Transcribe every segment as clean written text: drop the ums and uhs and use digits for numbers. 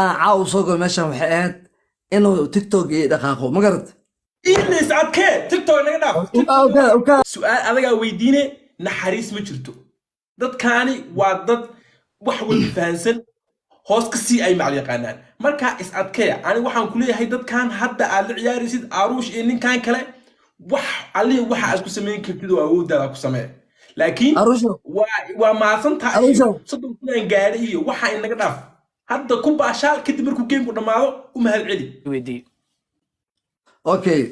Aan caawa soo galo meeshan waxay ahayd inuu TikTok ii dhaqaaqo, ma garat? Ilis adkee, TikTok naga dhaaf. Su-aal adagaa weydiine, naxariis ma jirto. Dadkaani waa dad wax walba fahansan, hoos ka sii ay macal yaqaanaan. Markaa is adkeeya. Ani waxaan ku leeyahay, dadkan hadda aad la ciyaaraysid, Aruush iyo ninkan kale, wax allihi waxa aad ku samayn kartid oo awooddaada ku samee, laakiin Aruusho. waa mahadsantahay. Aruusho. Iyo 30,000 aan gaadhay iyo waxa inaga dhaaf. Hadda ku baashaal, kadib markuu gameku dhammaado u mahad celi. Weydii. Okay,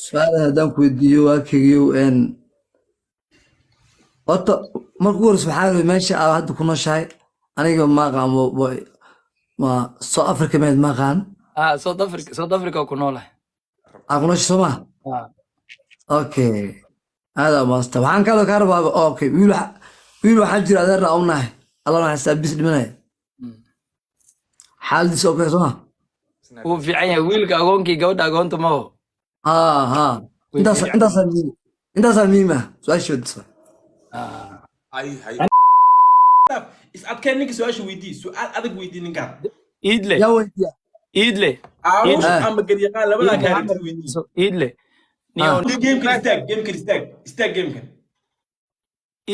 su-aal haddaan ku weydiiyo, waa kegiyow. Horta marka ugu horeysa waxaa rabay, meesha aad hadda ku nooshahay aniga ma aqaan, ma South Africa meed? Ma aqaan. Ah, South Africa, South Africa ku noolahay. Aa ku nooshay, soo ma? Ah. Okay, aada maasta. Waxaan kaloo kaa rabaa, okay, wiil waxaa jira adeerna u nahay, Allah naxariistaa, bis dhimanaya. Xaaladiisa okay, soo ma? Wuu fiican yahay wiilka agoonkii, gabadha agoonta maho. Ha ha. Way Intaas fiican. Intaasaa muhiim, intaasaa muhiim ah. Su-aasha wadisa. Ah. Hay. Is adkee, ninka su-aasha weydii, su-aal adag weydii ninkaan. Iidle. Yaa weydiiya? Iidle. Aaruush Ah. ama garyaqaan, labadaa kaaritid weydii. Iidle. Niyow. Gamekan istaag, gamekan istaag, istaag gamekan.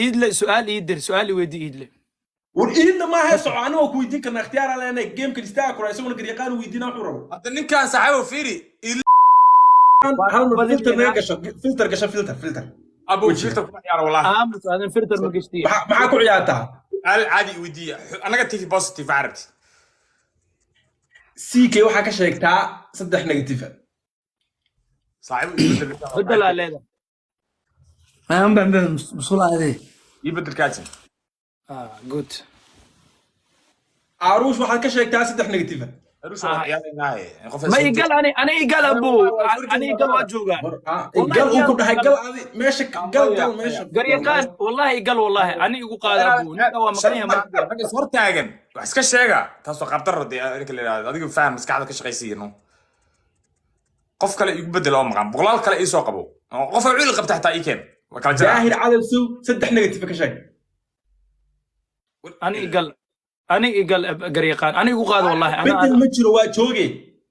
Iidle, su-aal ii dir, su-aal i weydii, Iidle. War iidna maaha, soco. Aniga waa ku weydiin karnaa, ikhtiyaar aan leenahay. Gamekan istaag kura, isaguna garyaqaan weydiina wuxuu rabo. Hadda ninkan saaxiibo fiiri. Hal mar filter naga gasho, filter gasho, filter, filter. Abu, filter kuma ciyaaro wallahi. Aamus aadan, filter ma geshtiye. Maxaa ku ciyaartaa? Al caadi weydiiya, negative, positive carabti. CK waxaa ka sheegtaa saddex negative. Saaxiibo, ii bedel. Bedelaa leedahay. Musulaade. Ii bedel kaasin. Ah, good. Aaruush waxaad ka sheegtaa saddex negative. Aruus waa ciyaaraynaaye qof. Ma igal, ani igal, abu, ani igal, waa joogaa. Gal uu ku dhahay, gal adi meesha, gal, gal meesha. Garyaqaan, wallahi igal, wallahi ani igu qaada, abu, ninka waa maqan yahay maanta. Rag is hortaagan wax iska sheega, taasoo qabdaro dee ninka la yidhahdo. Adiga faham, maskaxda ka shaqaysiiya. No, qof kale igu bedel oo maqan, boqolaal kale ii soo qabo oo qof ay culi qabta xataa ii keen, waa kala jiraa. Daahir Cadalsow, saddex negative ka sheeg. Ani igal, ani igal, garyaqaan, ani igu qaada, wallahi ana. Bedel ma jiro, waa jooge.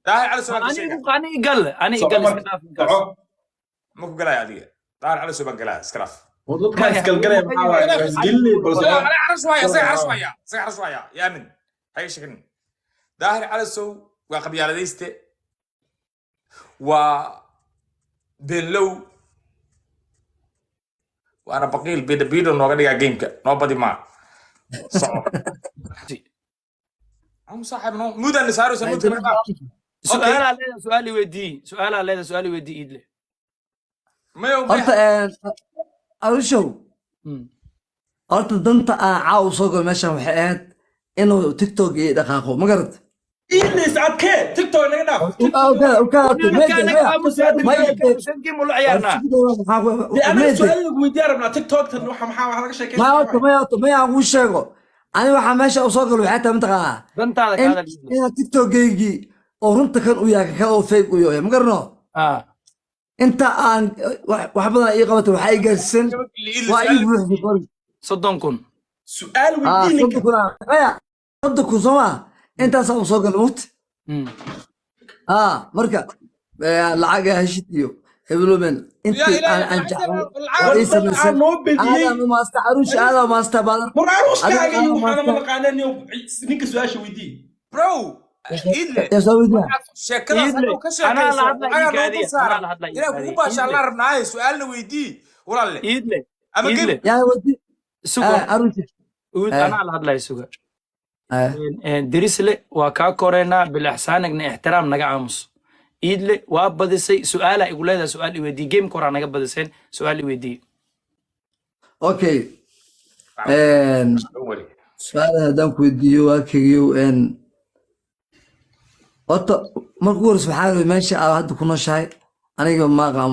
Daahir Cali Soo baan ka Ani sheega. igu, ani igal, ani Soco igal. marka. Iska dhaaf ninkaas. Soco. Ma ku galaya adiga, Daahir Cali Soo baan galaya, iska dhaaf. Oo dadkaa isgalgalaya maxaa waaye? Waa isgelinay, bal soco. Anaga xarash waaya, isaga xarash waaya, isaga xarash waaya. Yaamin hayga sheegin. Daahir Cali Sow waa qabyaaladayste, waa beenlow, waana baqiil. Bidho bidho nooga dhigaa gameka, noo badi maa. Soco am saaxiib, no muudaan saaraysa, muudka naga dhaaf. Su-aalaa leedahay, su-aal i weydii. Su-aalaa leedahay, su-aal i weydii, Iidle. Mayo. Horta Arushow, horta danta aan caawa soo galo meeshan waxay ahayd inuu TikTok ii dhaqaaqo, ma garat? Ilis adkee, TikTok naga dhaaf. Game ula ciyaarnaa. Dee anaga su-aal lagu weydiiyaa rabnaa, TikTok tan waxa maxaa wax laga sheekeysan? Maya, aan kuu sheego, ani waxaa meesha u soo galo waxay tahay, mataqaanaa? Dantaada ka In hadal, Iidle. Inaad TikTokgeygii oo runta kan u yahay, kan oo fake u yahay, ma garano? Ah. Inta aan wax badan ii qabatay, waxaa ii gaarsiisan, waa ii buuxisay. 30,000. Su-aal Ah, weydii ninka. 30,000 maya, 30,000 soo maa? Intaasaa u soo gala mugti. Ah, marka lacag heshid iyo hebelomen intii aan jeclay waa ii War samaysay. noo bediyey. Aadaan u maasta, Caruush, aadaan maasta badan. War aruuskaaga iyo Adiga waxaana ma maasta. naqaanaan. Ninka su-aasha weydii. Bro, Iidle. Yaa soo weydiiya? Sheekadaas Iidle, adigu ka anaa la sheekayso hadla. lacagaa noo Iikaadiya, dul saaran. anaa la hadla. Inaan kugu Iikaadiya. baashaallaan rabnaaye, su-aalna weydii walaalle. Iidle. Ama Iidle. game. Yaa weydii? Suga. Ah, Caruush. Uud. Eh. Anaa la hadlaya, suga. Dirisle waa kaa koreynaa, bilaxsaanagna ixtiraam, naga aamus. Iidle, waa badisay, su-aalaa igu leedahay, su-aal i weydii. Gameka horaa naga badiseen, su-aal i weydii. Okay. Don't worry. Su-aal haddaan ku weydiiyo, waa kegiyow. Horta marka ugu horeysa waxaa rabay, meesha aad hadda ku nooshahay aniga ma aqaan,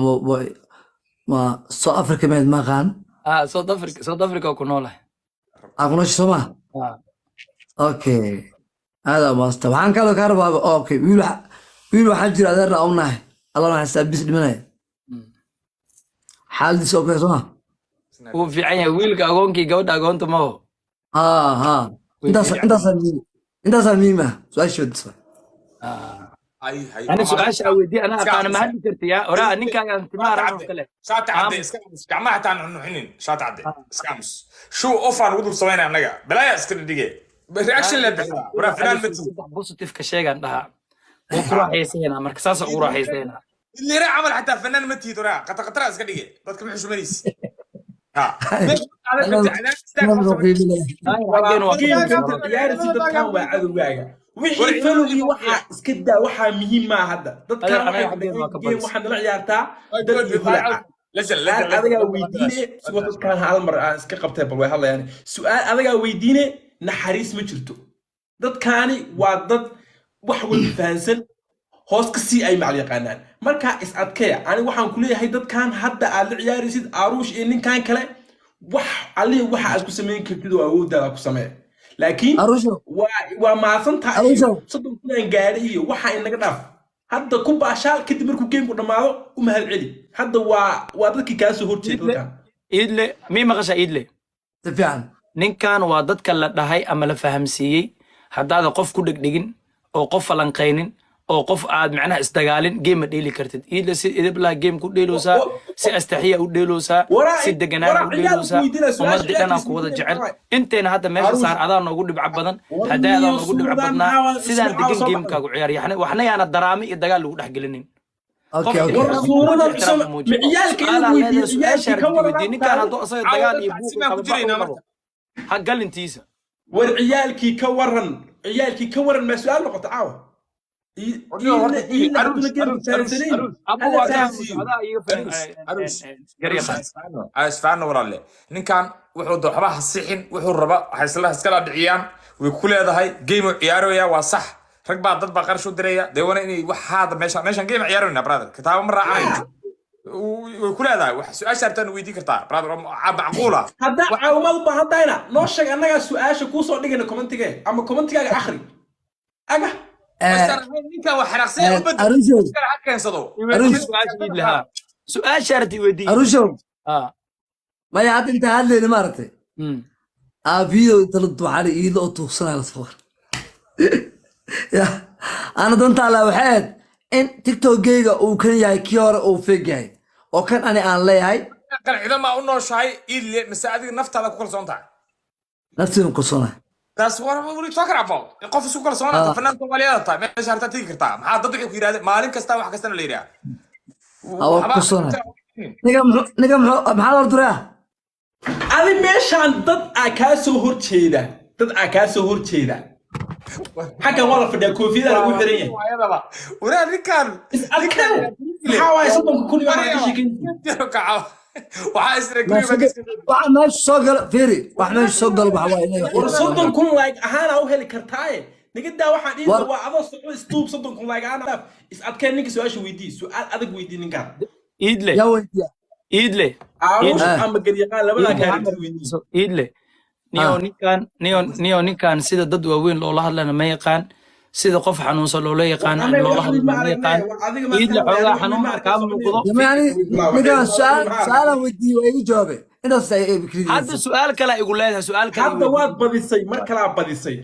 ma South Africa meed? Ma aqaan. Ah, South Africa, South Africa ku noolahay. Aa ku nooshay, soo ma? Ah. Okay, aada maasta. Waxaan kaloo kaa rabaa, okay, wiil waxaa jira adeerna u nahay, Allah naxariistaa, bis dhimanaya. Xaaladiisa okay, soo ma? Wuu fiican yahay wiilka agoonkii, gabadha agoonta maho. Ha ha. Intaasaa muhiim, intaasaa muhiim ah su-aasha weydiisa. Hay hay. Ani su-aasha aa weydiiye anaa Iska aqaana, ma aamus. hadli karti yaa oraa ninkaagaan timaha Shaati raraf cadde. kale. Shaati cadde. Aamus. Iska aamus, gacmaha xitaa nuxnuxinin. Shaati cadde, iska aamus. Show off aan ugu dul samaynaa annaga, balaaya iska dhige, reaction le bixiyaa waraa finaal ma tihi. Saddex positive ka sheegaan dhahaa, wuu ku raaxaysanaa marka, saasa ugu raaxaysanaa. Liira camal xataa fanaan ma tihid waraa, qatar qatara iska dhige, dadka ma xushmanaysi ha. Xaggeen waa. Game-ka inta ciyaaraysid, dadkan waa cadowgaaga. Wixii falowgii waxaa iska daa, waxaa muhiim maa hadda dadkan. Adeer, anaga Waxay xaggeen waa ka game badis. Waxaa nala ciyaartaa dad iyo holaca. Su-aal adagaa weydiine, sugo dadkan hal mar aan iska qabtay, bal way hadlayaan. Su-aal adagaa weydiine, naxariis ma jirto. Dadkaani waa dad wax walba fahansan, hoos ka sii ay macal yaqaanaan. Marka is adkeya. Aniga waxaan ku leeyahay, dadkan hadda aad la ciyaaraysid, Aruush iyo ninkan kale, wax allihi waxa aad ku samayn kartid oo awooddaada ku samee, laakiin Aruushow. waa mahadsantahay iyo Aruushow. 30,000 aan gaadhay iyo waxa inaga dhaaf. Hadda ku baashaal, kadib markuu game-ku dhammaado u mahad celi. Hadda waa dadkii kaa soo horjeeda dadkan. Iidle, mii maqashaa, Iidle? Si fiican. Ninkan waa dadka la dhahay ama la fahamsiiyey, haddaada qof ku dhegdhegin oo qof falanqaynin oo qof aad macnaha isdagaalin, game ma dheeli kartid. Iidle, si idiblaha game ku dheeloosaa, si astaxiya u dheeloosaa, si deganaan waraa u ciyaal dheeloosaa. ku weydiinaya, su-aasha Ummadii dhanaa ciyaalkiisa ku wada weydiinaya jecel. maxaa? Inteena hadda meesha Aruus. saar adaa noogu dhibco badan, War haddaa adaa niyo noogu dhibco suudaan badnaa. maxaa Sidaan isla degan soo game-kaagu ciyaar, yaxna waxna yaana daraami iyo dagaal lagu dhex gelinin. Okay, okay. War suuradan cusub ma ciyaalka inuu weydiiyo, ciyaalkii ka waran. Ninkaan hadduu asaga dagaal iyo buuq Tacsimaan ku jiraynaa qabo, ha galintiisa. War ciyaalkii ka waran, ciyaalkii ka waran, maa su-aal noqota caawa? Iidle hadduna game-ka fahansanayn, Abu hala waa ka fahansiiyo. adaa iga garyaqaan. Isfaano walaalle, ninkan wuxuu da waxba ha sixin, wuxuu raba waxa isla iskala dhiciyaan way ku leedahay. Game uu ciyaaraya waa sax, rag baa dad baa qarash u diraya, dee wana inay wax haada meeshan game ciyaarayna, brother, kitaabo ma raacanayo. Way ku leedahay wax su-aasha rabtaan weydiin kartaa, brother, oo macquula. Haddaa caawimaad u baahan tahayna noo sheeg, annagaa su-aasha kuusoo dhigayna comment-ige ama comment-igaaga akhri aga. Ninkan waa xanaaqsan u bedel. Aruushow. Iskala ha keensado. Aruus. Su-aasha Iidle ha, su-aasha arti weydii. Aruushow. Ah. Maya, hadda intaa hadlayna maaragtay, aa video inta la duuxalay Iidle oo tuugsanaya la soo ya ana dantaa laa. Waxay ahayd in TikTok-geyga uu kan yahay, kii hore uu fake yahay oo kan ani aan leeyahay. Qancida maa u nooshahay, Iidle, mise adiga naftaada ku kalsoon tahay? Naftiina kalsoonahay. Taas what are you talking about? Qof isku kalsoonata, fanaan Soomaaliyeed tahay, meesha hartaa tegi kartaa. Maxaa dad waxay ku yidhahdeen maalin kasta, wax kastana la yidhaha. Waa ku kalsoonahay. Ninka muxuu maxaa la duraa? Adi meeshaan dad aa kaa soo horjeeda, dad aa kaa soo horjeeda. Xaggan waa la fadhiyaa, koofiyada lagu xiran yahay. Waraa ninkan. Is adkee, maxaa waaye 30,000 iyo waxaa ka sheekeynaysa? Waxaa isra Waxa meesha soo galo fiiri, wax meesha soo galo waxa waaye inay War 30,000 like ahaana u heli kartaaye, naga daa waxaan dhihi. Waa adoo soco istuub, 30,000 like ahaana dhaaf. Is adkee, ninka su-aasha weydii, su-aal adag weydii ninkaan. Iidle. Yaa weydiiya? Iidle. Aarush Ah. ama garyaqaan, labadaa kaa rabtid weydii. Iidle, niyo ninkan, niyo ninkan sida dad waaweyn loola hadlana ma yaqaan, sida qof xanuunsan loola yaqaan Anaga loola wax hadlo weyn ma ma aragnay, yaqaan. war adiga ma Iidle, arkay, xoogaa wax weyn ma xanuunka arkay, kaa soo muuqdo. Yani ninkaan su-aalaan weydiiyey waa iga jawaabay, intaas ay Hadda su-aal kale igu leedahay, su-aal kale. Hadda waad badisay, mar kalaa badisay.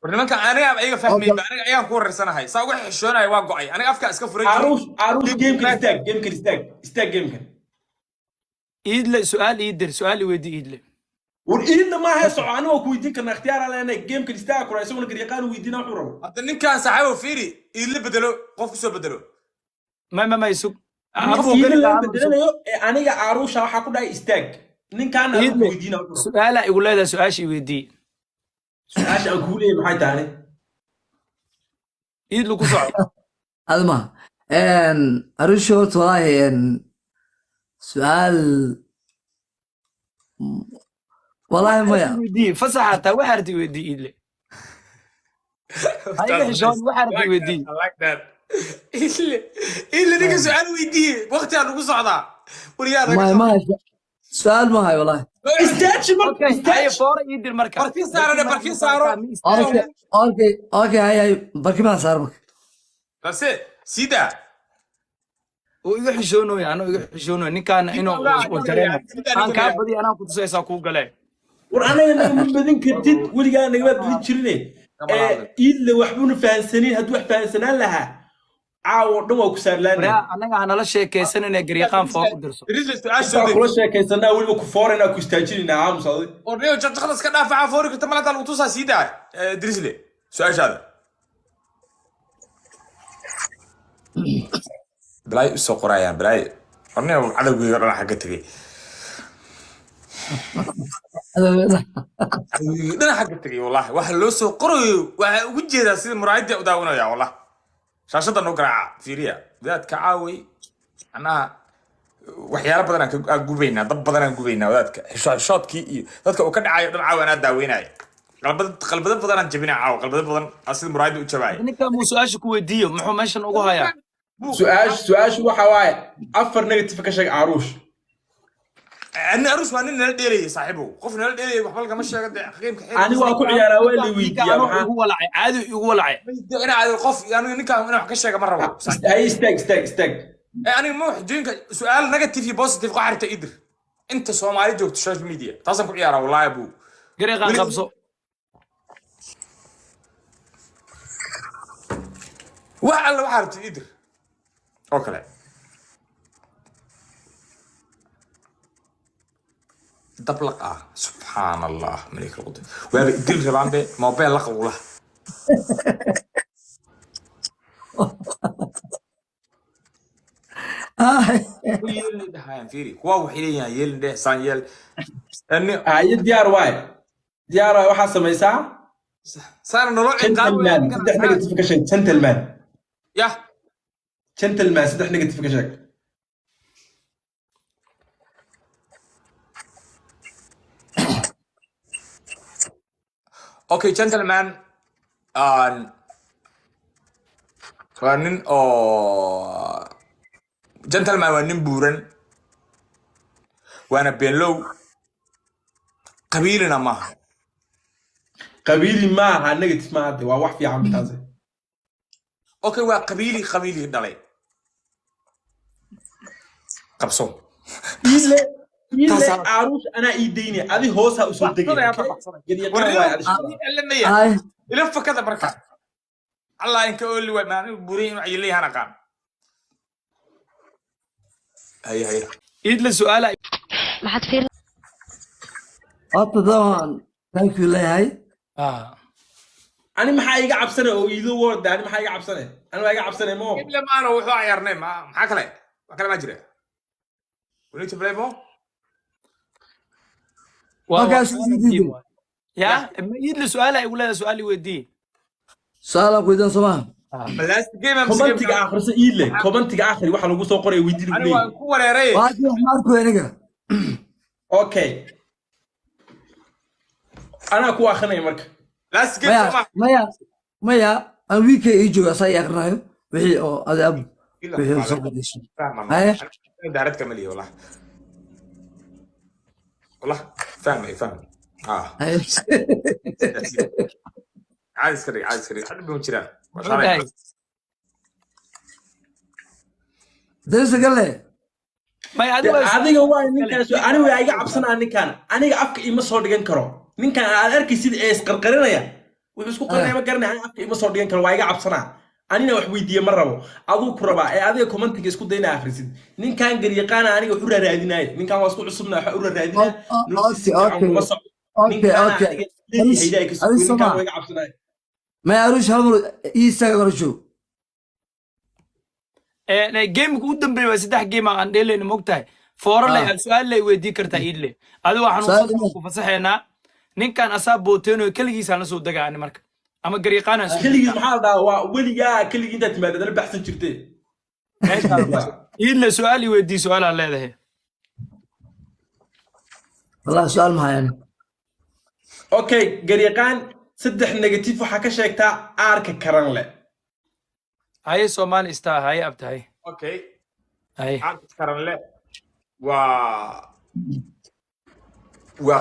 War nimanka aniga iyaga fahmayn, aniga ayaan ku wareersanahay, saa uga xishoonaya waa go'ay, aniga afka iska furay. Aarush, Aarush, game-kan istaag, game-kan istaag, istaag game-kan. Iidle, su-aal ii dir, su-aal i weydii, Iidle. War Iidna maaha, soco, aniga waa ku weydiin karnaa, ikhtiyaar aan leenahay. Game-kan istaag kura, isaguna garyaqaan weydiina wuxuu rabo. Hadda ninkan saaxiibo fiiri, Iidla bedelo, qof kusoo bedelo. Ma isug. Iidna lama bedelanayo ee aniga Aaruusha waxaa ku dhahay istaag ninkaana, adigu ku Iidle. weydiina wuxuu rabo. Su-aalaa igu leedahay, su-aasha i weydii. Su-aasha aan kuu leeyahay maxay tahay? Iidle, ku soco. Adi maha Aruusha, horta walaahi su-aal walaahi maya. Weydii fasaxa taa, waxaa arti weydii, Iidle. Ha iga xishoon, waxaa arti weydii. I like that. Iidle, Iidle, ninka su-aal weydiiye, waqtigaa ugu socdaa wariyaa. Maya, maya, su-aal mahay walaahi. Istaaji marka. Okay, haye. Istaaji. Foora ii dir marka. Barkin saaro dhe, barkin saaro. Okay, hay hay, barkimaha saar marka. That's it. Sida. Uu iga xishoonoya, anuu iga xishoonoya ninkaan inuu uu dareemo aan kaa badiya, anaa ku tusaysaa kuu galee. War anaga nagama badin kartid, weligaa nagama badin jirine. Iidle waxbuuna fahansanin. Hadduu wax fahansanaan lahaa, caawo dhan waa ku saarlaanay. Waraa annaga hanala sheekaysanina, garyaqaan foor u dirso. Idrisle, su-aasha Intaan soo kula sheekaysanaa, weliba ku fooraynaa, ku istaajinaynaa. Aamus adig. Ordhiyo, jaqjaqda iska dhaafa. Foori karta malataa lagu tusaa. Sii daa. Idrisle, su-aashaada balaayo usoo qorayaan, balaayo. Orniyo, cadowgeyga dhan xagga tegey, cadowgeyga dhan xagga tegey. Wallahi waxa loo soo qorayo waxaa ugu jeedaa sida muraayadda u daawanaya. Wallah, shaashadda noo garaaca, fiiriya wadaadka caaway. Macnaha waxyaalo badan aan gubaynaa, dab badan aan gubaynaa. Wadaadka xishoodkii iyo dadka uu ka dhacayo dhan caawa anaa daaweynaya. Qalbada, qalbado badan aan jabinaa caawa, qalbado badan aa sida muraayadda u jabaaya. Ninkan muu su-aasha ku weydiiyo? Muxuu meeshan ugu hayaa? Su-aashu waxa waaye: afar negative ka sheeg Caruush. Ani Aruus waa nin nala dheelayay, saaxiibow. Qof nala dheelayay waxba lagama sheego dee, qiimka. Ani waa ku ciyaaraa, waa la weydiiyaa. Anuu Maxaa igu walacay, caadi igu walacay. Ina qof aniga ninkaan inaan wax ka sheega ma rabo. Hay, istaag, istaag, istaag. Aniga ma xujooyinka su-aal negative iyo positive qox aragta idir. Inta Soomaali joogto social media taasaan ku ciyaaraa, wallaahi abuu. Garyaqaan, qabso. Wax alla waxaa rabtid idir oo kale dablaq ah. Subxaan Allah, malik alqudus, waaba idil rabaan be mobile la qawla. Yeelin dhahayaan, fiiri kuwa waxay leeyihiin yeelin dheh, saan yeel. Haye, diyaar waaye, diyaar waaye. Waxaa samaysaa saana nolol ciqaab. Gentleman, saddex negative ka sheeg gentleman. Yah. Gentleman, saddex negative ka sheeg. Okay, gentleman waa nin oo gentleman, waa nin buuran, waana beenlow, qabiilina maaha. Qabiili maaha, negative maaha de, waa wax fiican taasi. Okay, waa qabiili, qabiili dhalay. Qabso. Iile, iile, Caruush anaa ii daynaya, adi hoosaa usoo degaya. Garyaqaan waaye adi shaqada. Ay. Ila fakada marka allah inka ooli waay maalin buuran inuu cayilay hana qaan. Haye, haye. Iidle, su-aala. Maxaad fiir Horta dabcan thank you leeyahay. Ani maxaa iga cabsanay oo iido word? Ani maxaa iga cabsanay? Ani waa iga cabsanay mo. Ible maano wuxuu ciyaarnay ma maxaa kale? Wax kale ma jira. We need to play more. Markaas Team waay. Ya iidle, su-aala igu leedahay, su-aal i weydiiye. Su-aalaan ku weydiin soo maaha? Ma last game am Commentiga akhriso, iile, commentiga akhri waxa lagu soo qoray weydii lagu Ani waan leeyahay. ku wareeray. Waa kii wax ma arko aniga. Okay, anaa ku akhrinaya marka. Last game. Maya. Soo ma Maya, maya, aan wiilkay ii jooga, asaa ii akrinaayo wixii oo adi ab wixii oo soo fadhiiso. Haye. Daaradka ma lihi, wallah, wallah, fahmay, fahmay, ah. Haye. Caadi iska dhig, caadi iska dhig, xadhi buu jiraan. Muxuu dhahay? Darisa galle. Maya, adiga waa Adiga waa ninkaas, ani waa iga cabsanaa ninkan. Aniga afka ima soo dhigan karo ninkan aad arkaysid ee isqarqarinaya. Wuxuu isku qarinaya ma garanaya. Aniga afka ima soo dhigan karo, waa iga cabsanaa. Anina wax weydiiye ma rabo, aduu ku rabaa ee adiga commentiga isku dayna akhrisid. Ninkan garyaqaana aniga wax u raaraadinaayo, ninkan waa isku cusubna, wax u raaraadinaa. Noloshiisa si fiican kuma socdo. Ninkaana aniga leeyahay, ilaahay ka sugo. Arush. Ninkan Soma. waa iga cabsanaya. Maya, Arush, hal mar ii istaaga, hor joog. Gameka u dambeeya waa saddex game aan dheelayna, mogtahay? Foore lay su-aal lay weydii kartaa. Iidle, adiga waa Su'aal xanuunsan, ku fasaxeynaa. Ninkan asaa booteenayo, keligiisaan la soo degaa ani marka, ama garyaqaanaan soo. Keligii maxaa la dhahaa? Waa weligaa keligii intaad timaad adala baxsan jirtee. Iidle, su-aal i weydii, su-aalaa leedahay. Wallahi su-aal ma hayaan. Okay, garyaqaan, saddex negative waxaa ka sheegtaa aarka karan leh. Haye, Somali Star, haye abta, haye. Okay. Haye. Cabdi Karanle waa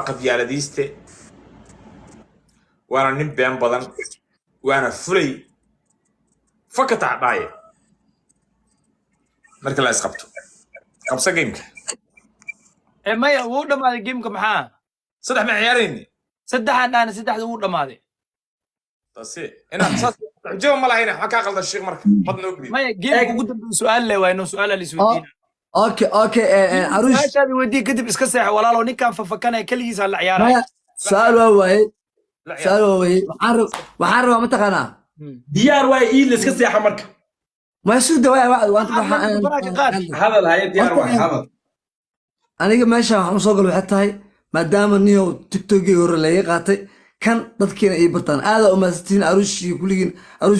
qabyaaladiiste, waana nin been badan, waana fulay fakatax dhaaye marka la isqabto. Qabso gameka. Maya, wuu dhamaaday gameka, maxaa? Saddex ma ciyaarayni. Saddexaan dhahna, saddexda wuu dhammaaday. Taasi inaad saas xujo ma lahayn. Waxaa kaa qaldan shiikh, marka bad noo geliy. Maya, gameka ugu dambeeya su'aal le waayno, su'aalaa la isweydiina. Okay, Arush. Su'aashaadi weydii, kadib iska seexo walaalo. Ninkaan fafakanaya keligiisaa la ciyaaraya. Maya, su'aal waa waaye. La ciyaar. Su'aal waa waaye. Waxaan rabaa, mataqaanaa? Diyaar waaye, iidle iska seexa marka. Ma sugda waaya. Faraha ka qaad. Hadal haye, diyaar waaye, hadal. Aniga meesha waxaan usoo galo waxay tahay, maadaama niyow TikTokii hore laga qaatay, kan dadkiina ii bartaan. Aadaa umahadsantihiin, Aruush iyo kulligiin, Aruush.